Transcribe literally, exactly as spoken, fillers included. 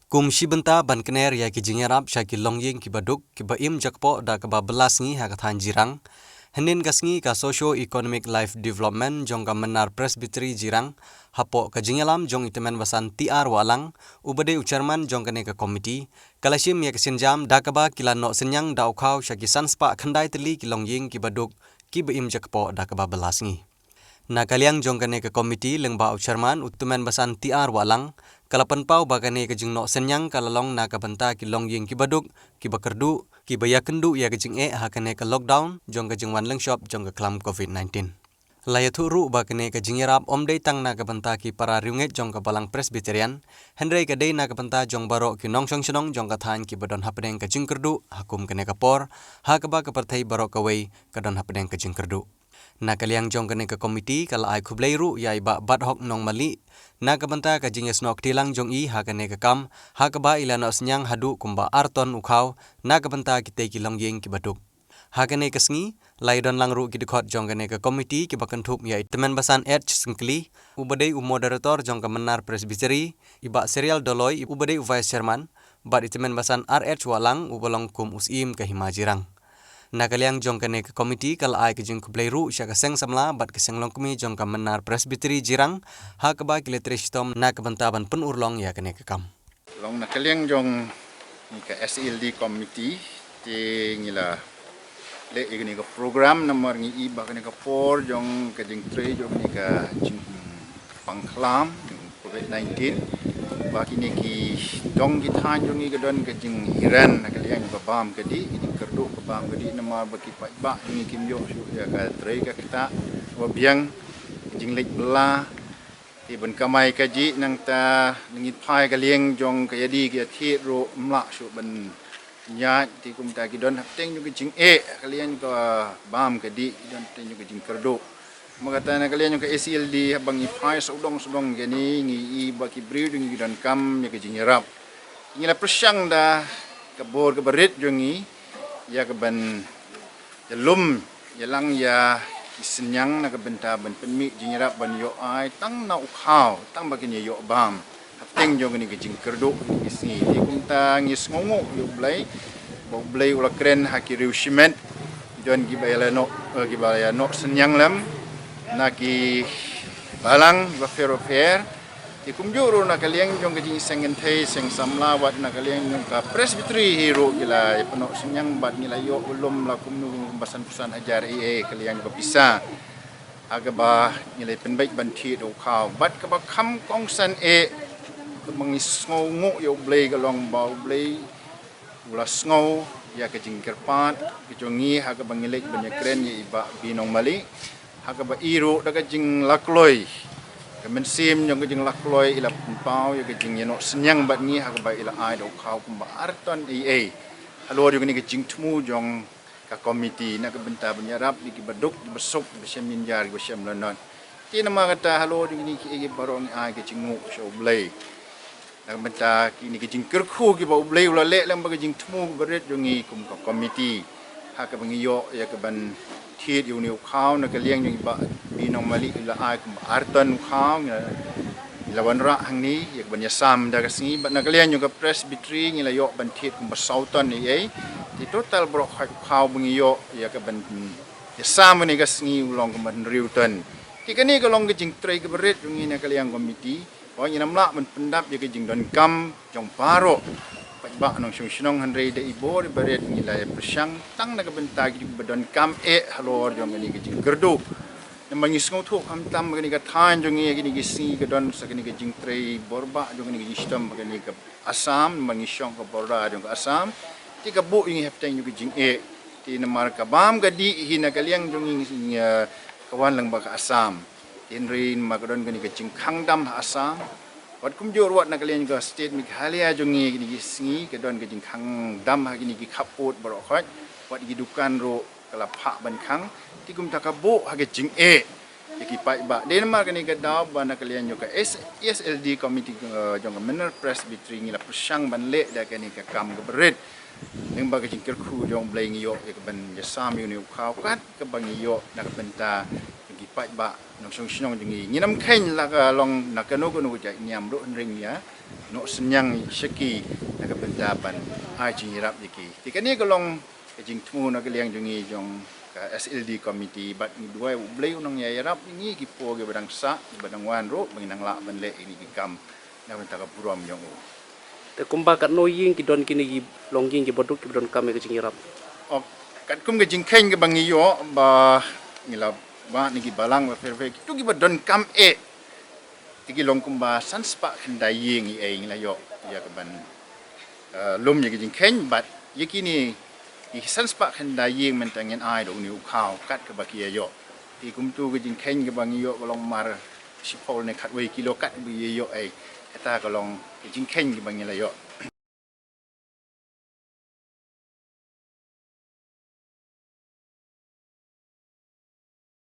Kum shi bynta ban kner ïa ki jingïarap sha ki longïing kiba duk kiba im jakpoh da kaba bylla sngi ha ka thaiñ Jirang, hynnin ka sngi ka Socio Economic Life Development jong ka Mennar Presbytery Jirang, hapoh ka jingïalam jong i Tymmen Basan T R Wahlang, uba dei u chairman jong kane ka komiti, ka la shim ïa ka sienjam da kaba ki la noh synñiang da u khaw sha ki san spah khyndai tylli ki longïing kiba duk kiba im jakpoh da kaba bylla sngi. Na ka liang jong kane ka komiti, lyngba u chairman u Tymmen Basan T R Wahlang, ka la pynpaw ba kane ka jingnoh synñiang ka la long na ka bynta ki longïing kiba duk, kiba kyrduh, kiba ïakynduh ïa ka jingeh ha kane ka lockdown jong ka jingwan lyngshop jong ka khlam covid nineteen. La ïathuh ruh ba kane ka jingïarap ym dei tang na ka bynta ki para riewngeit jong ka Balang Presbyterian, hynrei ka dei na ka bynta jong baroh ki nongshong shnong jong ka thaiñ kiba don hapdeng ka jingkyrduh ha kum kane ka por, ha kaba ka pyrthei baroh kawei ka don hapdeng ka jingkyrduh. Na ka liang jong kane ka komiti ka la ai khublei ruh ïa i Bah Bathok Nongmali na ka bynta ka jingïasnoh kti lang jong i ha kane ka kam, ha kaba i la noh synñiang haduh kumba ar ton u khaw na ka bynta kitei ki longïing kiba duk. Ha kane ka sngi, la ïadon lang ruh ki dkhot jong kane ka komiti kiba kynthup ïa i Tymmen Basan H Syngkli, uba dei u moderator jong ka Mennar Presbytery, i Bah Serial Doloi, uba dei u vice chairman, bad i Tymmen Basan R H Wahlang, uba long kum u Syiem ka Hima Jirang. Na ka liang jong kane ka komiti ka la ai ka jingkhublei ruh sha ka seng samla bad ka seng longkmie jong ka Mennar Presbytery Jirang, ha kaba ki la trei shitom na ka bynta ban pynurlong ïa kane ka kam. Long na ka liang jong kane ka S E L D committee, te ngi la leh ïa kane ka program namar ngi i ba kane ka por jong ka jingtrei jong kane ka jingpang khlam covid nineteen, ba kine ki dong ki thaiñ jong ngi ka don ka jinghiren na ka liang ka bam ka dih, ka jingkyrduh ka bam ka dih namar ba ki paidbah jong ngi kim ïoh shuh ïa ka trei ka ktah ba biang, ka jingleit bylla. Te ban kamai kajih nangta ngi phai ka liang jong ka ïadih ka ïathied ruh ym lah shuh ban ïaid, te kumta ki don hapdeng jong ka jingeh, ka liang ka bam ka dih, ki don hapdeng jong ka jingkyrduh. Namar kata na ka liang jong ka S E L D haba ngi phai sawdong sawdong kane ngi i ba ki briew jong ngi ki donkam ïa ka jingïarap. Ngi la pyrshang da ka bor kaba rit jong ngi ïa ka ban ïalum ïalang ïa ki synñiang na ka bynta ban pynmih jingïarap ban ïoh ai tang na u khaw tang ba kin ïa ïoh bam. Hapdeng jong kane ka jingkyrduh ki sngi, te kumta ngi sngewnguh ïa U Blei ba U Blei u la kren ha ki riew shimet, don kiba ïa la noh, eh, kiba ïa noh synñiang lem na ki balang kiba pher bapher. Te kumjuh ruh na ka liang jong ka jingseng kynthei seng samla bad na ka liang jong ka Presbytery hi ruh ki la ïa pynnoh synñiang bad ngi la ïoh u lum la kumno kumba san phew san hajar ei ei ka liang jong ka pisa, ha kaba ngi la pynbeit ban thied u khaw bad kaba kham kongsan eh, kaba ngi sngewnguh ïa U Blei ka long ba U Blei u la sngew ïa ka jingkyrpad ka jong ngi ha kaba ngi leit ban ïakren ïa i Bah B. Nongmali, ha kaba i ruh da ka jinglakloi, ka mynsiem jong ka jinglakloi i la pynpaw ïa ka jingïanoh synñiang bad ngi ha kaba i la ai da u khaw kumba ar ton ei ei halor jong kane ka jingthmu jong ka komiti na ka bynta ban ïarap ïa kiba duk, kiba suk, kiba shem jynjar, kiba shem lanot. Te namar kata halor jong kine kiei kiei baroh ngi ai ka jingnguh sha U Blei. Na ka bynta kine ki jingkyrkhu kiba U Blei u la leh lem bad ka jingthmu kaba rit jong ngi kum ka komiti, ha kaba ngi ïoh ïa ka ban thied ïa une u khaw na ka liang jong i Bah B. Nongmali, i la ai kumba ar ton u khaw, ngi la, ngi la wanrah hangne ïa ka ban ïasam da ka sngi, bad na ka liang jong ka Presbytery ngi la ïoh ban thied kumba saw ton ei ei. Te total baroh khoit u khaw ba ngi ïoh ïa ka ban ïasam ha kane ka sngi u long kumba hynriew ton. Te kane ka long ka jingtrei kaba rit jong ngi na ka liang komiti. Ba ngin ym lah ban pyndap ïa ka jingdonkam jong baroh paidbah nongshong shnong, hynrei da i bor iba rit ngi la ïa pyrshang tang na ka bynta ki jong kiba donkam eh halor jong kane ka jingkyrduh. Namar ngi sngewthuh khamtam kane ka thaiñ jong ngi kine ki sngi ka don sa kane ka jingtrei borbah jong kane ka jingshitom ha kane ka Assam, namar ngi shong ka border jong ka Assam. Te ka buh ïa ngi hapdeng jong ka jingeh. Te namar ka bam ka dih hi na ka liang jong ngi, ngi, eh, ka wan lang bad ka Assam. Te hynrei namar ka don kane ka jingkhang dam ha Assam, wat kumjuh ruh wat na ka liang ka state Meghalaya jong ngi kine ki sngi ka don ka jingkhang dam ha kine ki khappud baroh khoit, wat ki dukan ruh ka la phah ban khang. Te kumta ka buh ha ka jingeh ïa ki paidbah. Dei namar kane ka daw ba na ka liang jong ka S-, E S L D committee, eh, jong ka Mennar Presbytery ngi la pyrshang ban leh da kane ka kam kaba rit. Lyngba ka jingkyrkhu jong U Blei ngi ïoh ïa ka ban ïasam ïa une u khaw kat kaba ngi ïoh na ka bynta jong ki paidbah nongshong shnong jong ngi. Ngin ym kheiñ la ka long na kano kano ka jait niam ruh, hynrei ngi ïa Noh synñiang sha ki na ka bynta ban ai jingïarap ïa ki. Te kane ka long ka jingthmu na ka liang jong ngi jong ka S L D committee bad ngi duwai U Blei un nang ïa ïarap ïa ngi ki por kiba dang sah kiba dang wan ruh ba ngin nang lah ban leh ïa kine ki kam na ka bynta ka burom jong u. Te kumba katno ïing ki don kine ki long ïing kiba duk kiba donkam ïa ka jingïarap? Ok, katkum ka jingkheiñ kaba ngi ïoh ba ngi la wad na ki balang ba pher pher kito kiba donkam eh. Te ki long kumba san spah khyndai ïing ïa ngi la ïoh ïa ka ban lum ïa ka jingkheiñ bad ïa kine ki san spah khyndai ïing mynta ngin ai da une u khaw kat kaba ki ïa ïoh. Te kumtu ka jingkheiñ kaba ngi ïoh ka long mar shiphew ne khatwei kilo kat kaba ïa ïoh ei. Kata ka long ka jingkheiñ kaba ngi la ïoh.